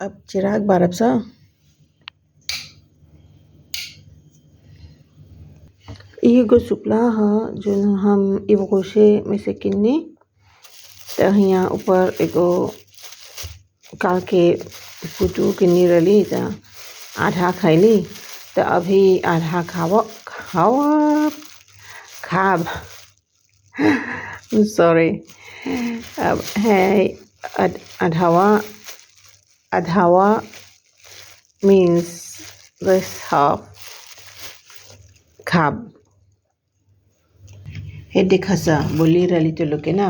अब चिराग बारब सा। इ एगो सुपला ह जोन हम इवगोशे में से किन्नी। त हिया ऊपर एगो काल के फुटू किन्नी रहली त आधा खैली त अभी आधा खाव खाव खाब। सॉरी, अब है अधावा अधावा मीन्स this half खाब। हे देखा सा बोली रहली तो लोग के ना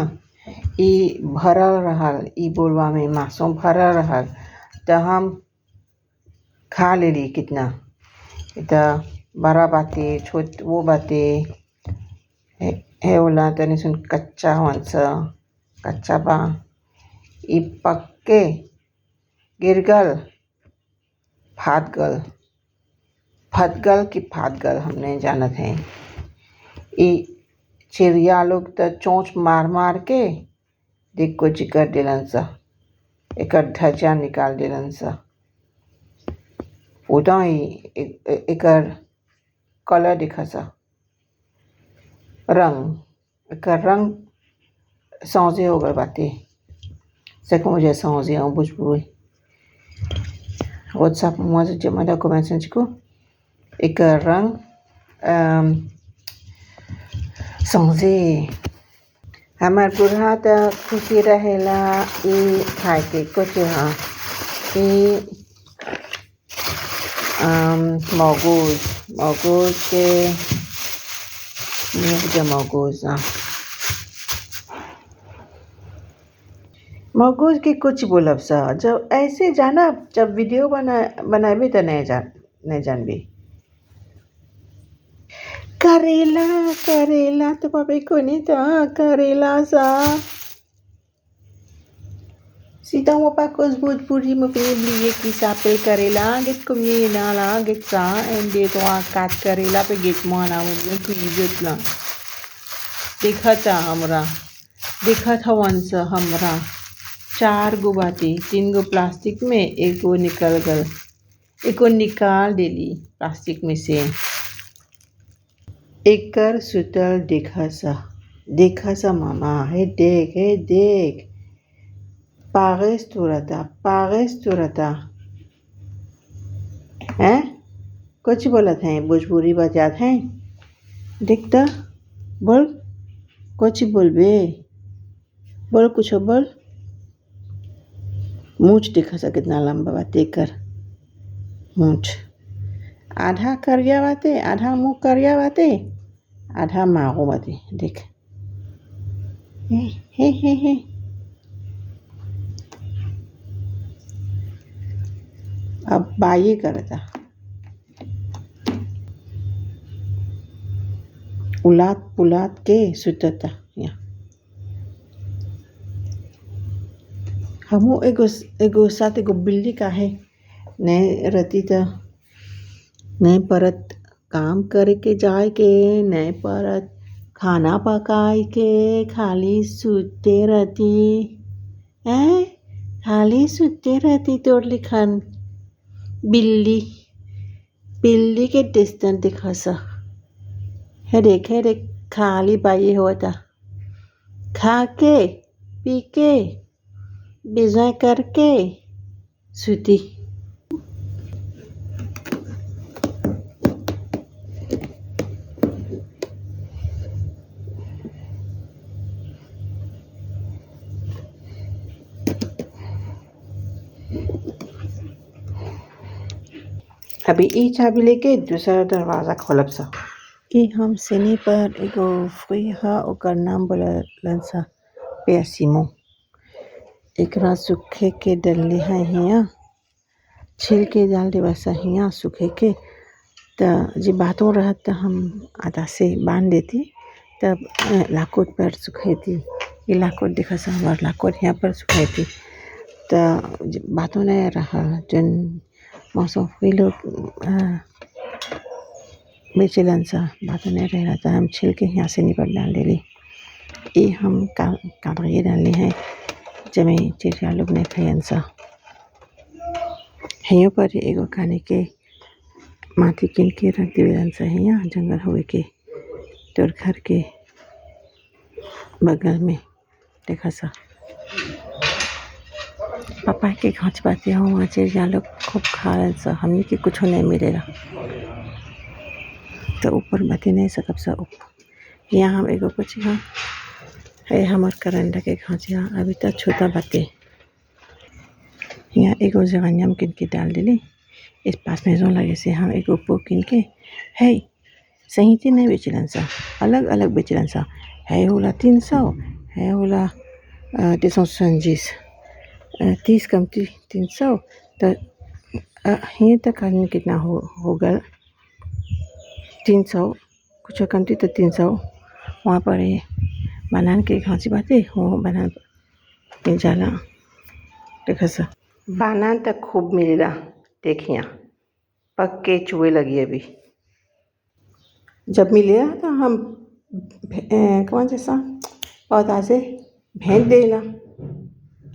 इ भरल रहल इ बोलवा में मासो भरल रहल त हम खा लेली कितना त बड़ा बाटे छोट वो बाटे। हे वाला तनी सुन कच्चा हवन स कच्चा बा। इ पक के गिर गल फाट गल फट गल की फाट गल हम नहीं जानत हैं। इ चिड़िया लोग त चोंच मार मार के देख को कर देलन सा, एकर धज्जियां निकाल देलन सा। उदा ही एकर कलर देखा सा, रंग एकर रंग सौजे हो गल बाटे। सको सौजे भोजपुरी एकर रंग सौजे। हमार बुढ़ा त खुशी रहेला इ खाए के कुछ ह इ मगोज मगोज के मगोज मगोज के कुछ बोलब सा जब ऐसे जाना जब वीडियो बनाबे त नहीं जानबे। करेला करेला तो पापे कोनी था करेला सा सीधा वो पाकोस भोजपुरी में लिए की सापेल करेला गेट को नाला गेट सा 1 2 3 4 करेला पे गेट माना मुझे इज्जत ला देखता हमरा देखत हवन सा हमरा। 4 गो बाटे, 3 गो प्लास्टिक में एक गो निकल गल, एक गो निकाल देली प्लास्टिक में से। एकर सुतल देखा सा, देखा सा मामा हे देख हे देख पागस तुरता पागस तुरता हैं कुछ बोलत हैं भोजपुरी बजात हैं। देखता बोल कुछ बोलबे बोल कुछ बोल। मूछ देखा सा कितना लंबा बाटे एकर मूछ, आधा करिया बाटे आधा मुंह करिया बाटे आधा मारो बाटे। देख हे हे हे हे अब बाई करता उलात पुलात के सुतता। यहाँ हमू एगो एगो साथ एगो बिल्ली का है नहीं रहती त नहीं परत काम करे के जाए के नहीं परत खाना पकाए के, खाली सुते रहती हैं, खाली सुते रहती तोर लिखन बिल्ली बिल्ली के डिस्टेंस दिखा सा। हे देख खाली बाई होता खा के पी के बिजय करके सुती। अभी ई चाबी लेके दूसरा दरवाजा खोलब सा। ई हम सिनी पर एगो फ्री ह ओकर नाम बोललन सा पेसिमो। एकरा सूखे के डलली है हिया छील के डाल देबा सा हिया सूखे के त जे बातों रहत त हम आधा से बांध देती तब लाकोट पर सुखैती। ये लाकोट देखा सा हमार लाकोट यहाँ पर सुखैती त बातों नहीं रहा जन मौसम लोग बेचलन सा बातों नहीं रह त हम छिल के यहाँ से निपट डाल देली। ये हम का डालने हैं जब चिड़िया लोग नहीं खायन सा। हियों पर एगो खाने के माटी किन के रख देवेलन स हियां जंगल होवे के तोर घर के बगल में देखा सा। पापा के गाछ बाटे वहाँ चिड़िया लोग खूब खालन स। हमनी के कुछो नहीं मिलेला। तो ऊपर बाते नहीं सकब स। यहाँ हम एगो कुछ यहाँ है हमर करंडा के गाछ यहाँ अभी तक छोटा बाटे। यहाँ एगो जेरेनियम किन के डाल देली। इस पास में जो लगे से हम एगो पो किन के है सही नहीं बेचलन सा, अलग अलग बेचलन सा। है होला 300, है होला 270, 30 कमती 300। तो यहीं तक आदमी कितना हो गल 300, कुछ कमती तो 300। वहाँ पर ये बनान के घाँची बाटे हो बनान मिल जाला। देखा सा बानान तक खूब मिलेला। देखिया पक के चुए लगी अभी। जब मिलेला तो हम कौन जैसा पौधा से भेज देला।